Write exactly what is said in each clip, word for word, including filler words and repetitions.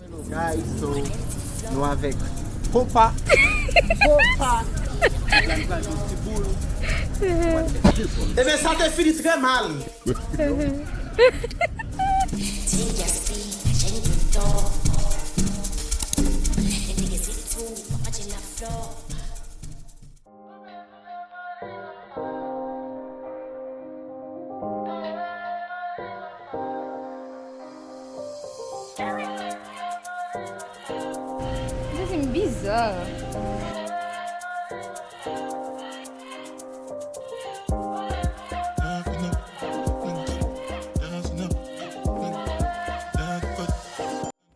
Hello guys, so nou avèk Popa. Popa. Ebyen, sa te fini trè mal. Sa se biza.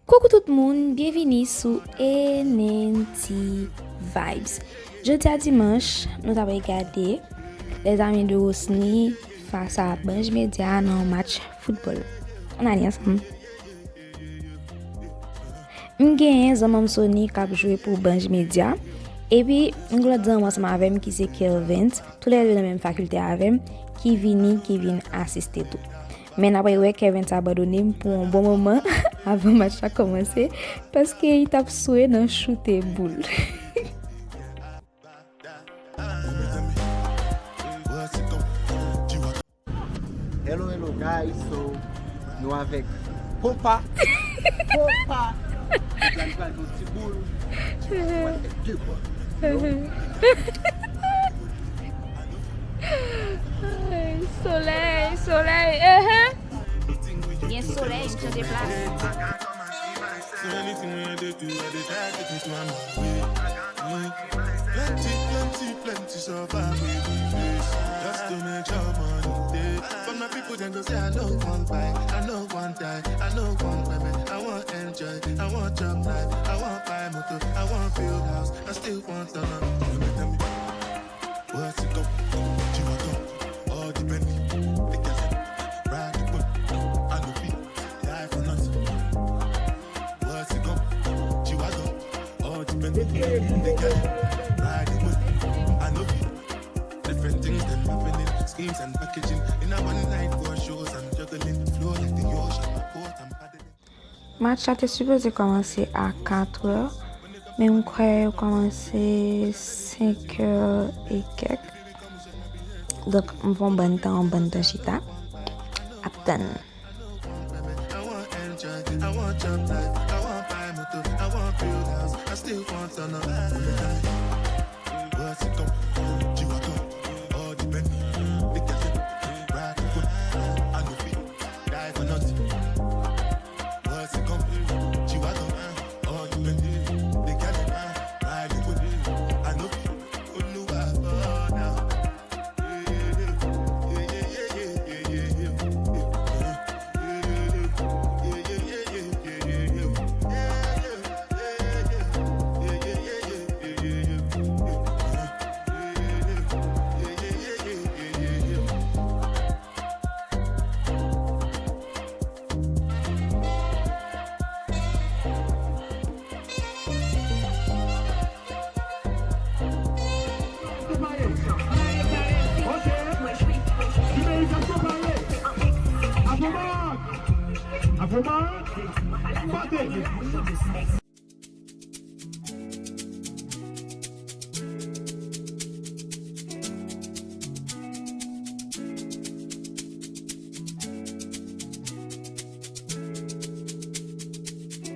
Koukou tout moun, byenvini sou N N T Vibes. Jodi a dimanch, nou t ap regade Les Amis de Rosny fas a Banj Media nan yon match foutbòl. Ann ale ansanm. M genyen zanmanm Sony k ap jwe pou Banj Media. Epi, m gen lòt zanmanm ansanm avè m ki se Kelvens. Toulède nan menm fakilte avè m, ki vini, ki vin asiste tou. Men n ap wè Kevin abandone m pou yon bon moman avan match la kòmanse, paske li t ap swe nan choute boul. Hello, hello guys, so nou avèk Popa. Popa. Popa l pral fè yon ti boul. Popa l fè de boul. Solèy, solèy, ehe. Gen solèy, m chanje plas. So anything wey I dey do, I dey try to keep to my way. Plenty, plenty, plenty suffer wey we face. Just to make sure money dey. But my people dem go say I no wan buy, I no wan die, I no wan women, I wan enjoy, I wan chop life, I wan buy motor, I wan build house, I still wan turn up. Tell me, tell me, what's it go? G-Wagon, all the Bentley, the gas, ride the whip, I no fit die for nothing. What's it go? G-Wagon, all the Bentley, the gas, ride the whip, I no fit. Different things dem happening, schemes and packaging. In a one night, four shows, I'm juggling. Flow like the ocean, my port, I'm paddling. Match la te sipoze kòmanse a katrè, men m kwè yo kòmanse senkè e kèk. Donk, m fè yon bann tan, yon bann tan chita ap tann. I wan enjoy, I wan chop life, I wan buy motor, I wan build house, I still wan turn up. What's it come? G-Wagon, all the Bentley, the gas, ride the whip, I no fit die for nothing. What's it come? G-Wagon, all the Bentley, the gas, ride the whip, I no fit. Oluwa, oh, now.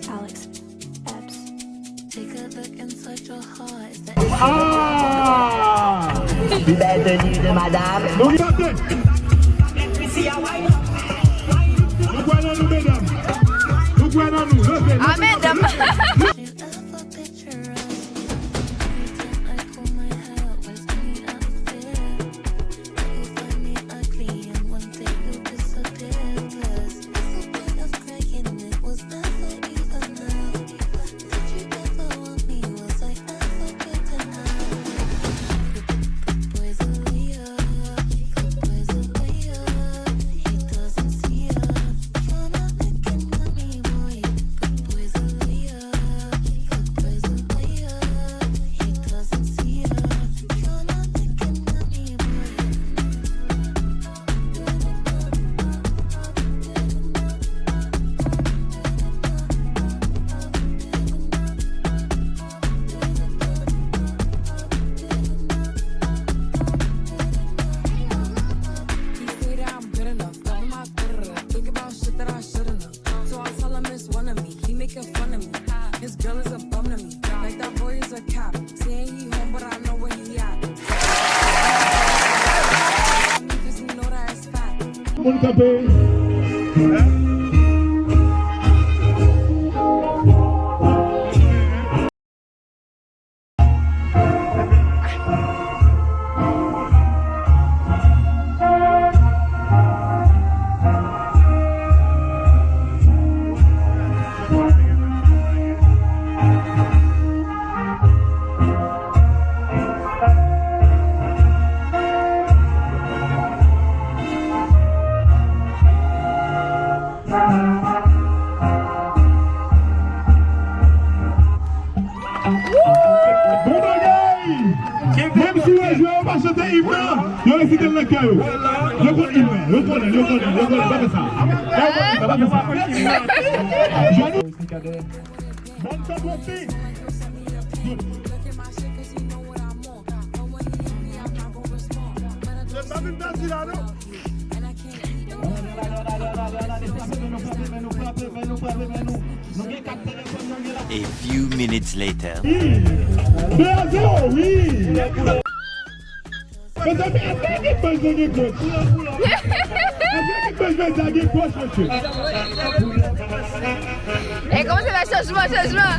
Alex Epps. Take a look inside your heart. Is that Ah! Pi bèl teni de madanm. Nou gade. Nou kwè nan nou, medam. Nou kwè nan nou. Leve, leve. Ah, medam. Making fun of me. This girl is a bum to me. Like that boy is a cop. Saying he home, but I know where he at. Cause he know that it's fat. Moun kanpe. Bon bagay! Menm si w wè jwè yo pa chante im nan, yo resite l nan kè yo. Yo konn im nan, yo konnen, yo konnen, yo konnen, pa fè sa. Pa fè sa, pa fè sa. Jani. Bon, sa pwofit. Se pa vin pèdi la, non. A few minutes later. Wi. De a zewo, wi. Mezanmi, eske gen buzz, gen buzz? Eske gen buzz, gen buzz, mesye? E kòmanse fè chanjman, chanjman.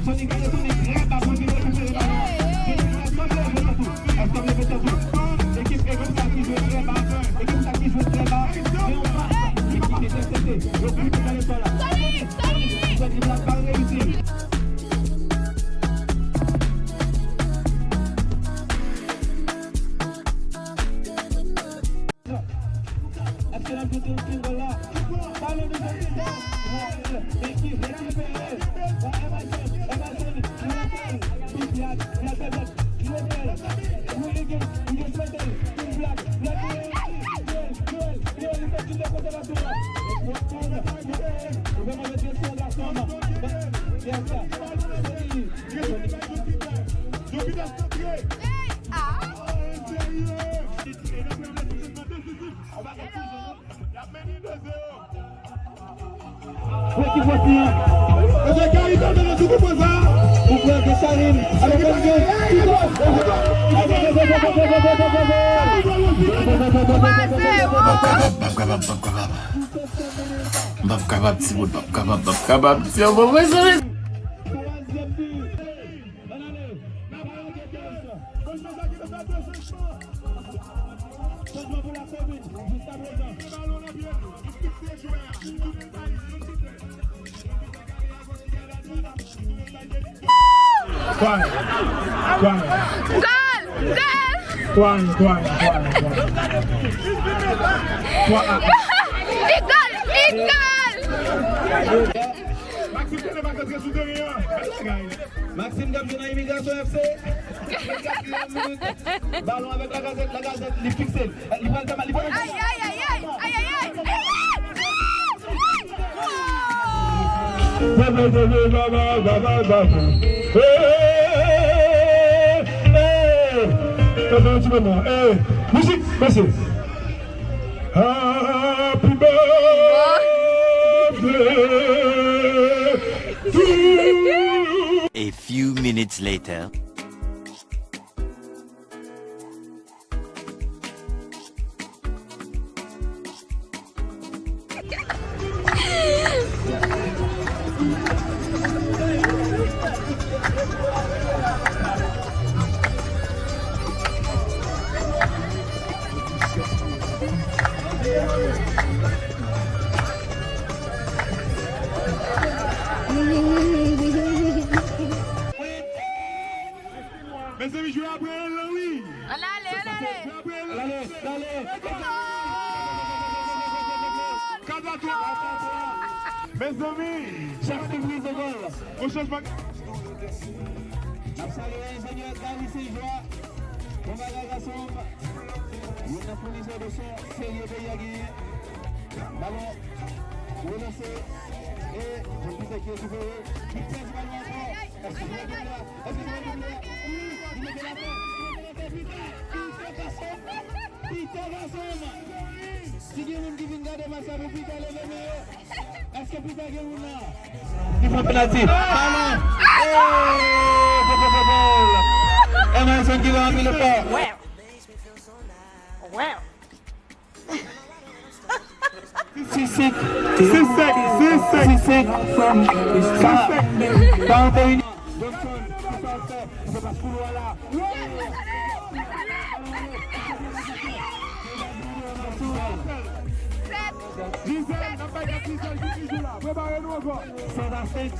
Pou ekip Wòsi an. Mesye Karim, mesye, sou kou konsa. Pou frè de Karim. Avèk Karim. M ap kapab, m ap kapab, m ap kapab. M p ap kapab, timoun, m p ap kapab, m p ap kapab. Se yon bon mezanmi. Twa, twa. Gòl! Gòl! Twa, twa, twa, twa. Twa a. Li gòl! Li gòl! Maxime Tene pa antre sou teren an. Gade bagay. Maxime k ap jwe nan Imigrasyon F C. Katriyèm minit. Balon avèk Lagazèt, Lagazèt, li fikse l. Li pral fè mal, li pral fè mal. Ay, ay, ay, ay. Ay, ay, ay. Ay, ay, ay. Hey, hey. Tann yon ti moman. Hey, mizik, mesye. Happy birthday to you. A few minutes later. Mezanmi, jwe apre l lan, wi. Ann ale, ann ale. Jwe apre l lan. Ann ale, ann ale. Kat a twa. Mezanmi. Chak sipriz ankò. Yon chanjman. N ap salye enjenyè Gary Senjwa. Bon bagay, gason. Youn nan founisè de son serye peyi a genyen. Balon relanse. E Jean Pierre ki rekipere. Li pèdi balon ankò. Èske se yon doub la? Èske se yon doub la? Wi, li mete l atè. Li mete l atè, Peter. Peter gason. Peter gason. Si gen moun ki vin gade match la pou Peter, leve men yo. Èske Peter gen moun la? Li fè penalti. Balon. Hey! Bòl, bòl, bòl, bòl. Emerson ki va anpil efò. Sisik. Sisik. Sisik. Sisik. Sa. Sa antre ini. Johnson. Sa sa fè. Se pa koulwa la. Gisèle, n ap bay Gisèle ki toujou la. Prepare nou ankò. Sèt a senk.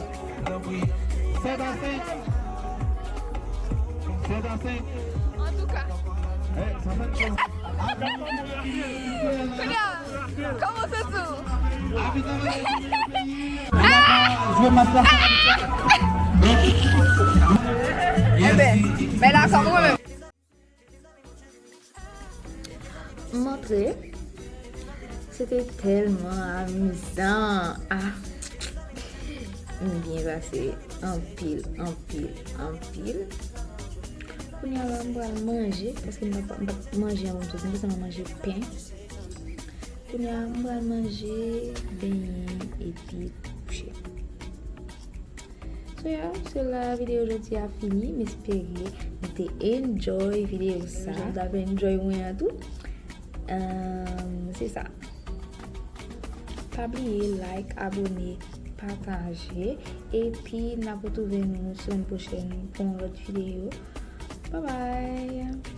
Sèt a senk. Sèt a senk. Antouka. Eh, sa fè Kounye a, kòman w santi w? Jwe match la. Enben, men la, kòman w menm? M antre. Se te tèlman amizan. Ah! M byen pase anpil, anpil, anpil. Kounye a la, m pral manje, paske m pa, m pa manje an menm tou. M te sèlman manje pen. Kounye a, m pral manje, benyen, epi kouche. So yeah, se la videyo jodi a fini. M espere nou te enjoy videyo sa. Jan m t ap enjoy mwen an tou. Ehm, se sa. Pa bliye like, abone, pataje. Epi n ap retwouve nou semèn pwochèn pou yon lòt videyo. Bye bye!